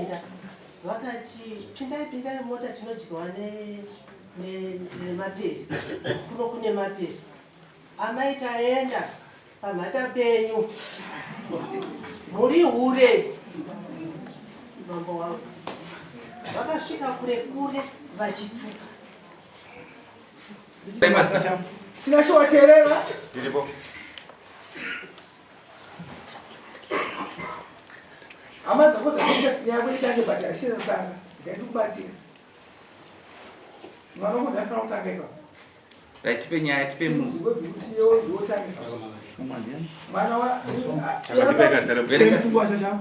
Taenda vakati pindai pindai mota tinodyiwa nemapere kuno kune mapere. Amai taenda pamhata penyu muri hure mambo wangu. Vakasvika kure kure vachituka. Tinashowaterera. Tiripo. Hama dzako dzakaita nyaya yako itange but haisina kutanga. Ndaitikubatsira. Mwana wangu ndaifanira kutanga ipapo. Right, tipe nyaya tipe mu. Mwana wa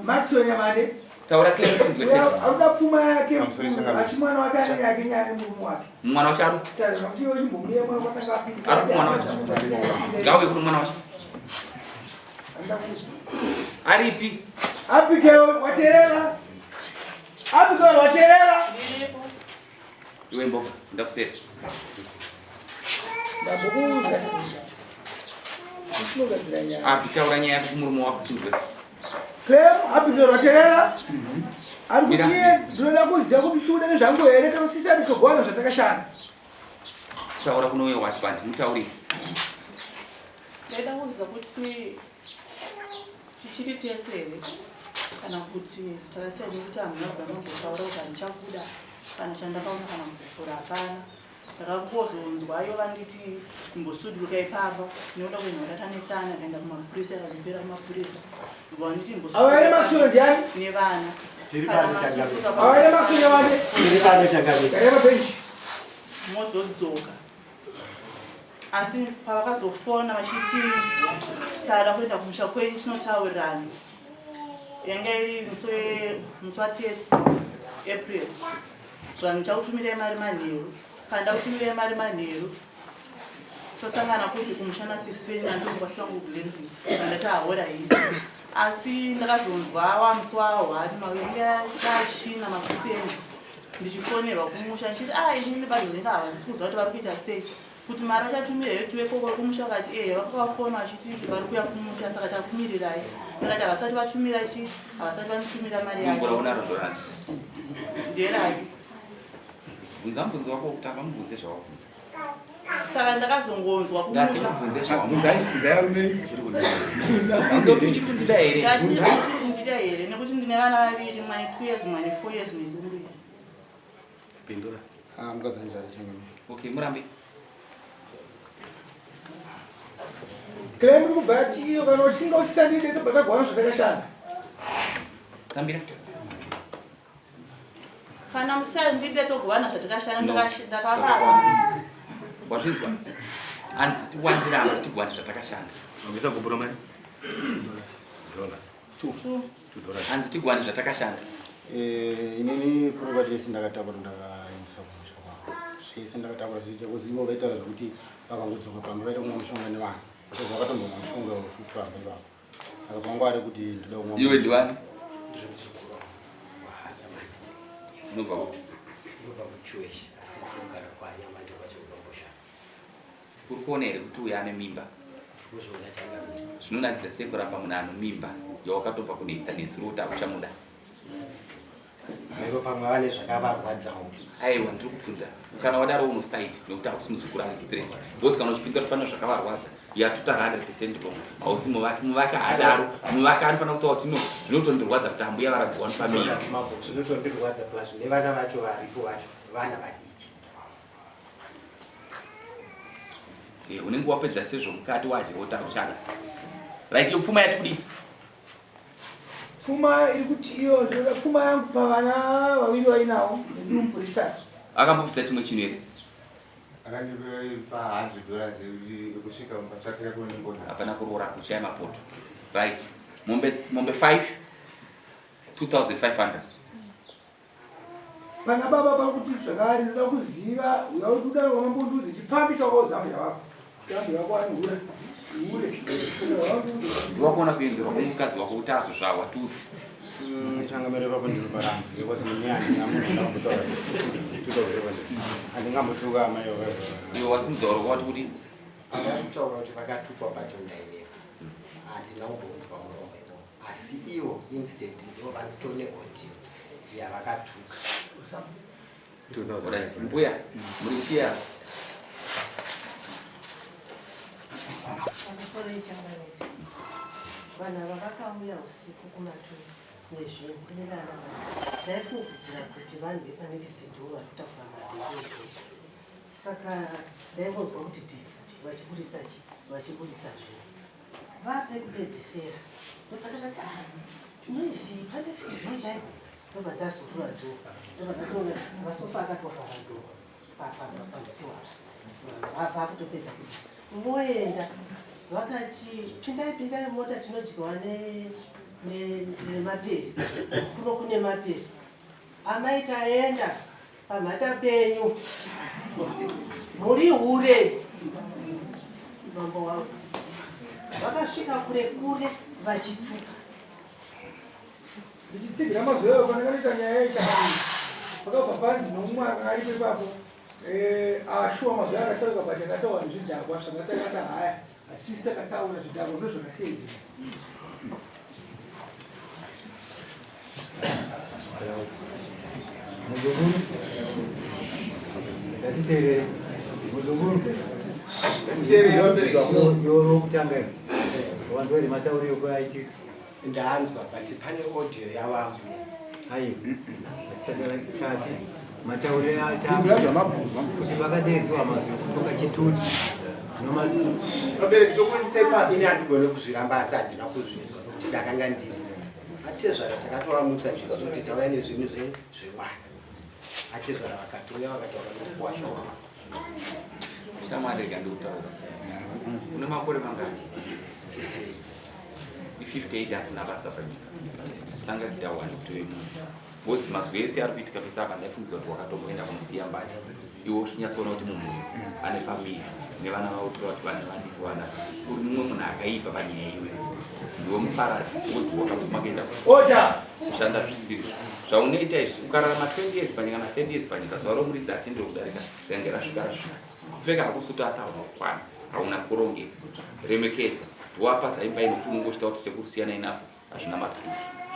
Maxwell Nyamande. Taura clear tinzwe chete. Anoda pfuma yake. Asi mwana wake ane yake nyaya nemurume wake. Mwana wacho ari. Saka kuti iwe chimbomuya mwana kwatanga apinda. Ari mwana wacho. Ngauye kuno mwana wacho. Aripi? Apike waterera. Apike waterera. Iwe mboko, ndakusera. Ndambokuudza. Tinogadzira nyaya. Abi taura nyaya yako kumurume wako tinzwe. Clem, Abigail waterera. Ari kuti iye ndinoda kuziva kuti shuda nezvangu here kana usisati togwana zvatakashanda. Taura kuno uyo husband, mutaurire. Ndaida kuziva kuti tichiri tese here kana kuti takasiyana nekuti hamuna kubva mambotaura kuti handichakuda kana chandakaona kana mukupfura hapana. Ndakangozonzwa iyo vanditi imbosuduruka ipapa nekuda kwenhora tanetsana ndaenda kumapurisa yakazopera kumapurisa ndobva vanditi Ava masuo ndiani? nevana Tiri pano changamire. Ava masuo nyamande. Tiri pano changamire. Gara pabenchi. Mozodzoka asi pavakazofona vachiti tada kuenda kumusha kwenyu tinotaurirana yanga iri musi wa 30 April zvanhu ndichakutumirai mari manheru kana ndakutumirai mari manheru tosangana kupi kumusha nasisi venyu nandokukwaisa wangu kuGlenview vandati ahora hii asi ndakazonzwa wamusi wahwani mavenga dachina makuseni ndichifonerwa kumusha ndichiti a ah, inini badoneka havasi kuziva kuti vari kuita sei kuti mari vachatumira here tiwe koko kumusha vakati ehe vakavafona vachiti vari kuya kumusha saka takumirirai ndakati havasati vatumira chi havasati vanitumira mari yacho nderake bvunza mubvunzo wako kutanga mubvunze zvawabvunza saka ndakazongonzwa ndati mubvunze zvawabvunza uchiri kundida here uchiri kundida here nekuti ndine vana vaviri mwane 2 years mwane 4 years mwedzi mbiri Pindura. Ah, mukadzi anjani changamire. Okay, murambe. Claim kubva iyo kana uchinge usisandide tobva tagwana zvatakashanda. Tambira. Kana musandide togwana zvatakashanda ndakavava. Wazvinzwa? Hanzi tiwandirana tigwane zvatakashanda. Wabvisa gupuro mai? Dollar. Two. Hanzi tigwane zvatakashanda. Eh, inini property yese ndakatakura ndakaendesa kumusha kwavo. Zvese ndakatakura zviita kuzi ivo vaitaura zvekuti vakangodzoka pamba vaita kumwa mushonga nevanhu. Because vakatombomwa mushonga futi pamba ipapo. Saka panga ari kuti ndoda kumwa. Iwe ndiwani? Ndiri muzukuru waNyamande. Unobva kupi? Ndinobva kuChiweshe asi ndiri kugara kwaNyamande kwacho kuDomboshava. Uri kuona here kuti uyo ane mimba? Kuzviona changamire. Zvinonakidza sei kuramba munhu ano mimba yawakatobva kunoisa nezuro kuti hauchamuda? Maivo pamwe vane zvakavarwadzawo. Aiwa ndiri kubvunza. Kana wadaro unosaid nekuti hausi muzukuru ari straight. Because kana uchipindura kuti pane zvakavarwadza, you are total 100% wrong. Hausi muvaki, muvaki haadaro. Muvaki anofanira kutaura kuti no, zvinotondirwadza kuti ambuya varadzwa pamimba. Mambo zvinotondirwadza plus nevana vacho varipo vacho vana vadiki. Eh, unenge wapedza sezvomukati wadya woti hauchada right iyo pfuma yati kudii pfuma iri kuti iyo ndinoda pfuma yangu pavana vaviri vainawo nedumbu rechitatu akambobvisa chimwe chinhu here Akandipa 100 dollars ekusvika mukatsvakira kunembona. Hapana kuroora kuchaya mapoto. Right. Mombe mombe 5 2500. Pana baba pakuti zvakare ndoda kuziva uya uri kuda wamambondiudza chipfambi chawakaudza ambuya vako. Ambuya vako anohura. Hure. Ndiwakuona kuenzerwa kwemukadzi wako kuti azozvarwa tutsi. Changamire papo ndinoparamba because ini handingambotaura handingambotuka amai vakazvara. Iwe wasimudza uri wati kudii? Pandakutaura kuti vakatukwa pacho ndaivepo handina kumbonzwa muromo imomo asi ivo instead ndivo vanotone audio. Yavakatuka. Alright, mbuya muri chiya. Pamusoro yechanganecho vanhu ava vakauya usiku kumatu nezvinhu kune vana vana ndaifungidzira kuti vanhu vepanext door vari kutakura mabhegi saka ndaingonzwa kuti dhi dhi vachiburitsa chi vachiburitsa zvinhu vapekupedzesera ndopandakati ah noise panext door chaipo ndobva ndazorura door ndobva ndatoona masofa akatovhara door pamusiwa apa pakutopedza kuti voenda vakati pindai pindai mota tinodyiwa nemaperi kuno kune maperi amai taenda pamhata penyu muri hure mambo wangu vakasvika kure kure vachituka. Ndichitsigira mazwi ayo pandakanoita nyaya yechakadii pakabva panzi nomumwe anga aripo ipapo ashuwa mazwi akataurwa but akataurwa nezvidhakwa zvakatakata haya asisi takataura zvidhakwa ndo zvakateedzera. Muzukuru, ngatiteerere. Muzukuru, yokutanga iyo wanzwa here matauriro kwaitika? Ndanzwa, but pane audio yavambuya. Aiwa, tati matauriro kuti vakadeedzwa mazwi kutoka chitutsi. Vabereki tokuendesai panze. Ini handigone kuzviramba asi handina kuzvinzwa nokuti ndakanga ndiri atezvara takatovamutsa jesu kuti tauya nezvinhu zvemwana atezvara vakatouya vakataura nokuwasha wavo. Shamwari, rega ndikutaura. Une makore mangani? 58. I58 asina basa panyika. Tanga kuita wani kuti uve munhu. Because mazwi ese ari kuitika pese apa ndaifungidza kuti wakatomboenda kunosiya mbatya. Iwe uchinyatsoona kuti munhu uyu ane pamiri nevana vavo tora kuti vane vadiki vana. Uri mumwe munhu akaipa panyaya iwe. Ndiwe muparadzi because wakaguma kuenda Order! Kushanda zvisiri zvaunoita izvi ukararama 20 years panyika na 30 years panyika zuva romuridzi atendere kudarika ringe rasvika rasvika kupfeka hakusi kuti asi hauna kukwana hauna kurongeka remekedza wapa zaimba ino kuti unongochita kuti sekuru siyanai napo hazvina maturo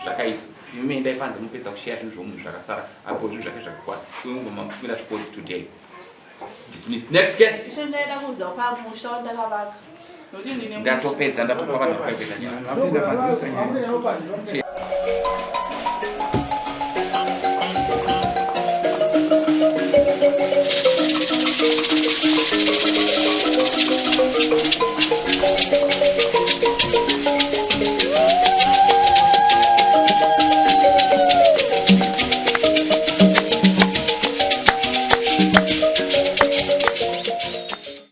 zvakaipa imi endai panze mupedza kusheya zvinhu zvomunhu zvakasara apo zvinhu zvake zvakakwana uye mungomamupimira sports today dismiss next case. Ishe ndaida kuza pamusha wandakavaka nokuti ndine musha. Ndatopedza ndatopa vanhu vakaipedza nyaya. Amune anopanze.